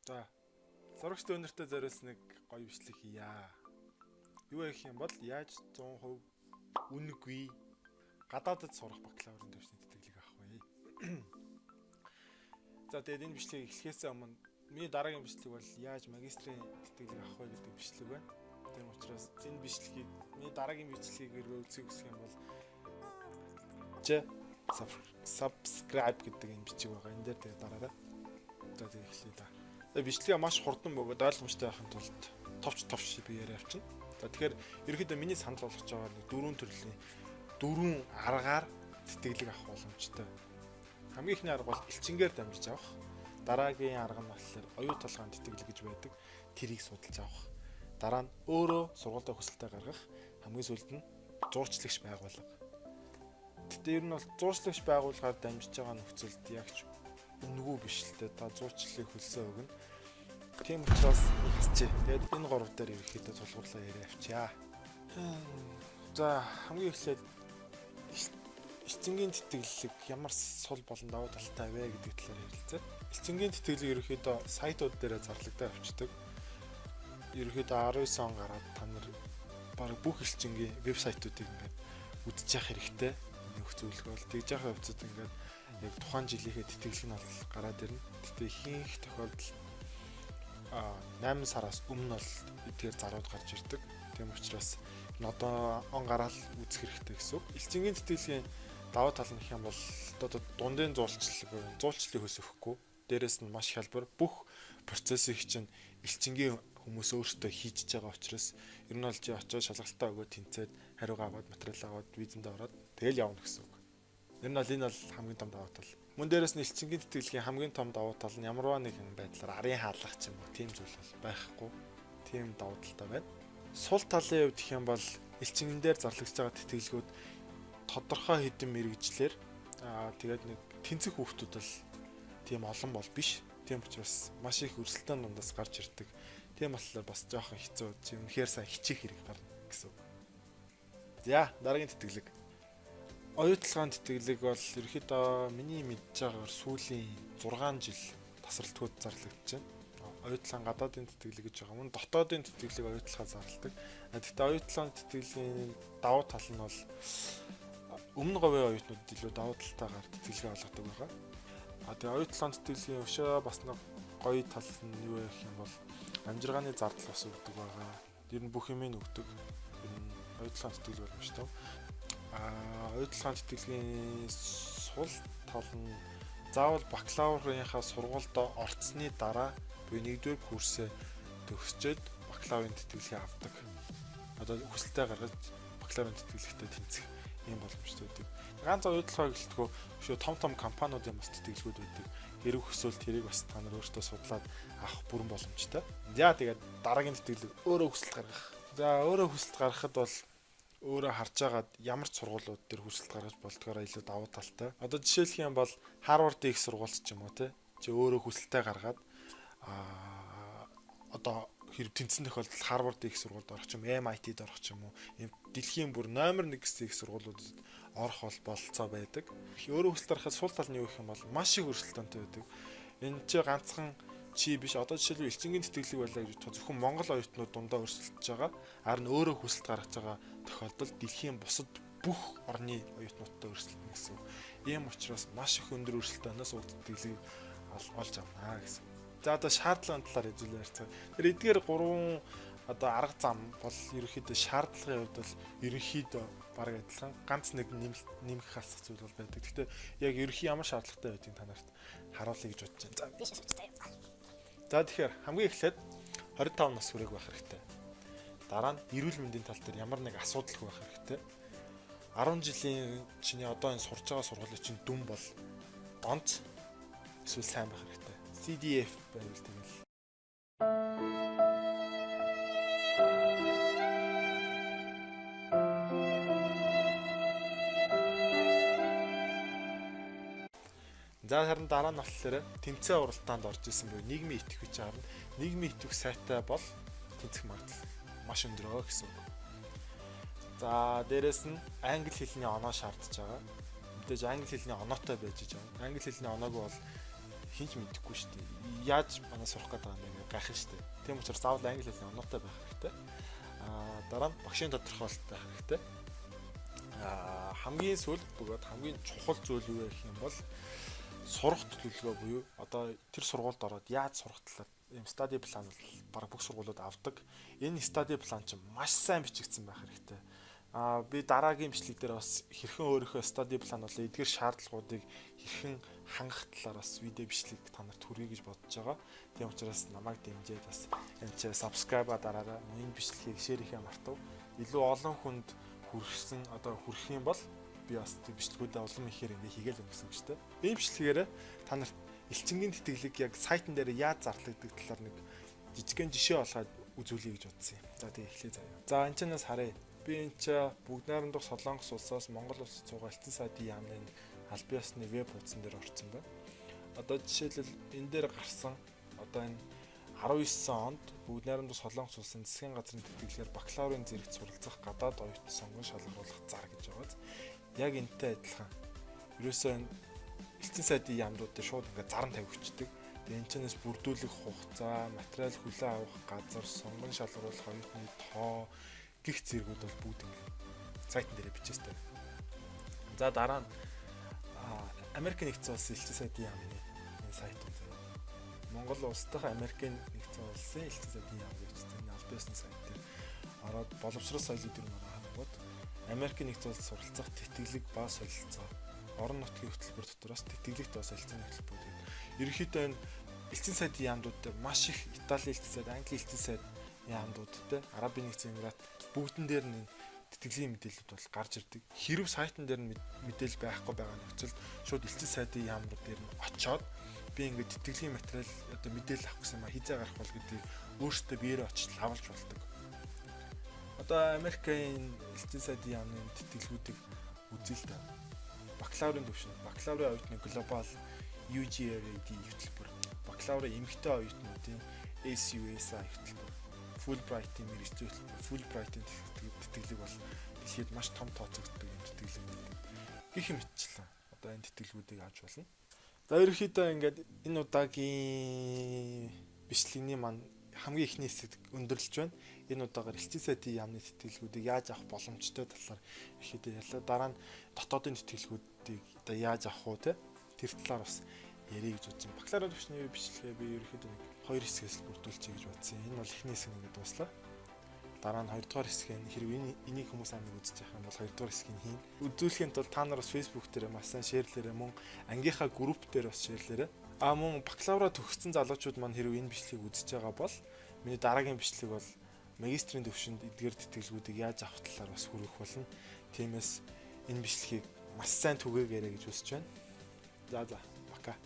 За, зурагч өнөртөө зориулсан нэг гоё бичлэг хийя. Юу гэх юм бол яаж 100% үнэгүй гадаадад сурах бакалаврын төвшний тэтгэлэг авах вэ? За, тэгээд энэ бичлэгийг эхлэхээс өмнө миний дараагийн бичлэг бол яаж магистрийн тэтгэлэг авах вэ гэдэг бичлэг байна. Тийм учраас энэ бичлэгийг, миний дараагийн бичлэгийг хэрвээ үзэхийг хүсэх юм бол ч subscribe гэдэг энэ бичиг байгаа. Энэ дээр тэгээд дараарай. За, тэгээд эхлэе да. Тэгээд бичлэгээ маш хурдан бөгөөд ойлгомжтой байхын тулд товч товч би яриа авчина. За, тэгэхээр ерөнхийдөө миний санал болгож байгаа нэг дөрвөн төрлийн, дөрвөн аргаар тэтгэлэг авах боломжтой. Хамгийн эхний арга бол элчингээр дамжиж авах. Дараагийн арга нь болохоор оюутолгойн тэтгэлэг гэж байдаг. Тэрийг судалж авах. Дараа нь өөрөө сургуультай хүсэлтээ гаргах. Хамгийн сүүлд нь зуурчлагч байгууллага. Гэтэ ер нь бол зуурчлагч байгууллагаар дамжиж байгаа нөхцөлд яг ч үнэгүй биш л дээ. Та зуурчлалыг хөлсөө өгнө. Тийм учраас хасчээ. Тэгээд энэ гурав дээр ерөнхийдөө тулгуурлаа яриа авчаа. За, хамгийн эхлээд элчингийн тэтгэлэг ямар сул болон давуу талтай вэ гэдэг талаар ярилцъя. Элчингийн тэтгэлэг ерөнхийдөө сайтууд дээр зарлагдаад авчдаг. Ерөнхийдөө 19 он гараад та нар баг бүх элчингийн вебсайтуудыг ингээд үзэж явах хэрэгтэй. Нөх зөвлөгөө бол тэгж явах явцад ингээд яг тухайн жилийнхээ тэтгэлэг нь бол гараад ирнэ. Гэтэ ихэнх тохиолдолд 8 сараас өмнө бол эдгээр зарууд гарч ирдэг. Тийм учраас энэ одоо он гараал үзэх хэрэгтэй гэсэн үг. Элчингийн тэтгэлгийн давуу тал нь гэх юм бол одоо дундын зуулчлал, зуулчлалын хөлс өгөхгүй. Дээрээс нь маш хялбар, бүх процессыг чинь элчингийн хүмүүс өөрсдөө хийж байгаа учраас ер нь бол чи очиод шалгалтаа өгөөд, тэнцээд, хариугаа аваад, материал аваад, визэндээ ороод тэгэл явна гэсэн үг. Ер нь бол энэ бол хамгийн том давуу тал. Мөн дээрээс нь элчингийн тэтгэлгийн хамгийн том давуу тал нь ямарваа нэгэн байдлаар арын хаалгах ч юм уу, тийм зүйл бол байхгүй. Тийм давуу талтай байна. Сул талын хувьд гэх юм бол элчингэн дээр зарлагдж байгаа тэтгэлгүүд тодорхой хэдэн мэргэжлээр тэгээд нэг тэнцэх хүүхдүүд бол тийм олон бол биш. Тийм учраас маш их өрсөлдөөн дундаас гарч ирдэг. Тийм болохоор бас жоохон хэцүү. Чи үнэхээр сайн хичээх хэрэг гарна гэсэн үг. За, дараагийн тэтгэлэг. Оюутлагын тэтгэлэг бол ерөнхийдөө миний мэдж байгаагаар сүүлийн 6 жил тасралтгүй зарлагдаж байна. Оюутлагын гадаадын тэтгэлэг гэж байгаа. Мөн дотоодын тэтгэлэг оюутлагаа зарладаг. Гэхдээ оюутлагын тэтгэлгийн давуу тал нь бол өмнө говийн оюутнуудад илүү давуу талтайгаар тэтгэлгээ олгодог байгаа. Тэгээ оюутлагын тэтгэлгийн өшөө бас нэг гоё тал нь юу вэ гэх юм бол амжиргааны зардал бас өгдөг байгаа. Ер нь бүх юм нь өгдөг. Ер нь оюутлагын тэтгэлэг бол маш том. Оюутлагын тэтгэлгийн сул тал нь заавал бакалаврынхаа сургуульд орцсны дараа буюу нэгдүгээр курсээ төгсчөөд бакалаврын тэтгэлгийг авдаг. Одоо хүсэлтээ гаргаж бакалаврын тэтгэлэгтээ тэнцэх ийм боломжтой байдаг. Ганц оюутлагаа гэлтгүү шүү, том том компаниудын бас тэтгэлгүүд байдаг. Хэрэг хүсвэл тэрийг бас та нар өөртөө судлаад авах бүрэн боломжтой. За, тэгээд дараагийн тэтгэлэг өөрөө хүсэлт гаргах. За, өөрөө хүсэлт гаргахад бол өөрөө харж байгаад ямар ч сургуулиуд дээр хүсэлт гаргаж болдгоороо илүү давуу талтай. Одоо жишээлх юм бол Харвардын их сургуульч ч юм уу те. Чи өөрөө хүсэлтээ гаргаад одоо хэрэг тэнцсэн тохиолдолд Харвардын их сургуульд орох ч юм, MIT-д орох ч юм уу, ийм дэлхийн бүр номер 1 гэсэн их сургуулиудад орох бол бололцоо байдаг. Өөрөө хүсэлт гаргахад сул тал нь юу гэх юм бол маш их өрсөлдөөнтэй байдаг. Энэ чи ганцхан чи биш, одоо жишээлбэл элчингийн тэтгэлэг байлаа гэж бодоход зөвхөн Монгол оюутнууд дундаа өрсөлдөж байгаа. Харин өөрөө хүсэлт гаргаж байгаа тохиолдолд дэлхийн бусад бүх орны оюутнуудтай өрсөлдөнө гэсэн үг. Ийм учраас маш их өндөр өрсөлдөөнөөс уг тэтгэлгийг олж авна гэсэн. За, одоо шаардлагын талаар хэдүүлээ ярьцгаа. Тэр эдгээр гурван одоо арга зам бол ерөнхийдөө шаардлагын хувьд бол ерөнхийдөө бараг адилхан, ганц нэг нэмэх хасах зүйл бол байдаг. Гэхдээ яг ерөнхий ямар шаардлагатай байдгийг та нарт харуулъя гэж бодож байна. За. За, тэгэхээр хамгийн эхлээд 25 нас хүрээгүй байх хэрэгтэй. Дараа нь эрүүл мэндийн тал дээр ямар нэг асуудалгүй байх хэрэгтэй. 10 жилийн чиний одоо энэ сурж байгаа сургуулийн чинь дүн бол онц эсвэл сайн байх хэрэгтэй. CDF байвал тэгэл. За, харин дараа нь болохоор тэмцээн уралдаанд орж исэн буюу нийгмийн итгэвч харна. Нийгмийн итгэх сайтай бол тэнцэх магадлал маш өндөр гэсэн үг. За, дээрэс нь англи хэлний оноо шаардж байгаа. Мэдээж англи хэлний оноотой байж байгаа. Англи хэлний оноогүй бол Хэн ч мэдэхгүй шүү дээ. Яаж манай сурах гэдэг юм бэ гэж гайхна шүү дээ. Тийм учраас заавал англи хэлний оноотой байх хэрэгтэй. Дараа нь багшийн тодорхойлолт байх хэрэгтэй. Хамгийн сүүлд бөгөөд хамгийн чухал зүйл юу вэ гэх юм бол сурах төлөвлөгөө буюу одоо тэр сургуульд ороод яаж сурах талаар ийм study plan бол баг бүх сургуулиуд авдаг. Энэ study plan чинь маш сайн бичигдсэн байх хэрэгтэй. Би дараагийн бичлэг дээр бас хэрхэн өөрийнхөө study plan болон эдгээр шаардлагуудыг хэрхэн хангах талаар бас видео бичлэг та нарт хүргэе гэж бодож байгаа. Тийм учраас намайг дэмжиж бас энэ чи subscribe дараарай. Энэ бичлэгийг share хийхээ мартав. Илүү олон хүнд хүрсэн, одоо хүрэх юм бол би бас тэр бичлэгүүдээ улам ихээр ингээ хийгээл юм гэсэн үг шүү дээ. Энэ бичлэгээрээ та нарт элчингийн тэтгэлэг яг сайтн дээр яаж зарлагддаг талаар нэг жижигхэн жишээ олгоод үзүүлье гэж бодсон юм. За, тэгээ эхлэе заяа. За, энэ чанаас харъя. Би энэ ч Бүгд Найрамдах Солонгос улсаас Монгол улсад суугаа элчин сайдын яамны албан ёсны веб хуудсан дээр орсон байна. Одоо жишээлбэл, энэ дээр гарсан одоо энэ 19 онд Бүгд Найрамдах Солонгос улсын засгийн газрын тэтгэлгээр бакалаврын зэрэгт суралцах гадаад оюутан сонгон шалгаруулах зар гэж байгаа. Яг энэтэй адилхан. Ерөөсөө энэ элчин сайдын яамнууд дээр шууд ингээд заран тавигдчихдаг. Тэгээ энэ чэнэс бүрдүүлэх хугацаа, материал хүлээн авах газар, сонгон шалгаруулах оюутны тоо гих зэргүүд бол бүгд ингээд сайтн дээр бичээстэй. За, дараа нь Америк Нэгдсэн Улсын элчин сайдын яамны энэ сайт үү заяа. Монгол улс дахь Америкийн Нэгдсэн Улсын элчин сайдын яам гэж энэ албан ёсны сайт дээр ороод боловсрол соёлын дүрм харангууд Америкийн Нэгдсэн Улсад суралцах тэтгэлэг ба солилцоо, орон нутгийн хөтөлбөр дотроос тэтгэлэгт ба солилцооны хөтөлбөр гэдэг. Ерөнхийдөө энэ элчин сайдын яамнууд дээр маш их Италийн элчин сайд, Английн элчин сайд яамнууд те, Арабын Нэгдсэн Эмират бүгдэн дээр нь тэтгэлийн мэдээлэлүүд бол гарч ирдэг. Хэрв сайтн дээр нь мэдээлэл байхгүй байгаа нөхцөлд шууд элчин сайдын яамнууд дээр нь очиод би ингээд тэтгэлийн материал, одоо мэдээлэл авах гэсэн юм, хизээ гарах бол гэдгийг өөртөө биеэрээ очиж лавлж болдог. Одоо Америкийн элчин сайдын яамны тэтгэлгүүдийг үзье л да. Бакалаврын түвшинд бакалаврын оюутны global UGRAD хөтөлбөр, бакалаврын эмэгтэй оюутнуудын SUSI хөтөлбөр, Fulbright-ийн мэргэжлийн хөтөлбөр, Fulbright-ийн тэтгэлэг бол дэлхийд маш том тооцогддог юм тэтгэлэг гэдэг. Гэх мэтчлэн одоо энэ тэтгэлгүүдийг авч болно. За, ерөнхийдөө ингээд энэ удаагийн бичлэгний маань хамгийн эхний хэсэг өндөрлөж байна. Энэ удаагаар элчин сайдын яамны тэтгэлгүүдийг яаж авах боломжтой талаар ихэд ярьлаа. Дараа нь дотоодын тэтгэлгүүдийг одоо яаж авах уу те, тэр талаар бас ярих гэж бодсон. Бакалаврын түвшний бичлэгээ би ерөнхийдөө нэг хоёр хэсгээс бүрдүүлчихье гэж бодсон. Энэ бол эхний хэсэг ингээд дууслаа. Дараа нь хоёрдугаар хэсгийг хэрэг энийг хүмүүс амар үзэж явах юм бол хоёрдугаар хэсгийг хийн. Үзүүлэхийн тулд та нар бас Facebook дээр маш сайн share лээрэй, мөн ангийнхаа групп дээр бас share лээрэй. А мөн бакалавра төгссөн залуучууд маань хэрэг энэ бичлэгийг үзэж байгаа бол миний дараагийн бичлэг бол магистрийн төвшөнд эдгээр тэтгэлгүүдийг яаж авах талаар бас хүргэх болно. Тиймээс энэ бичлэгийг маш сайн түгээгээрэй гэж хүсэж байна. За, пока.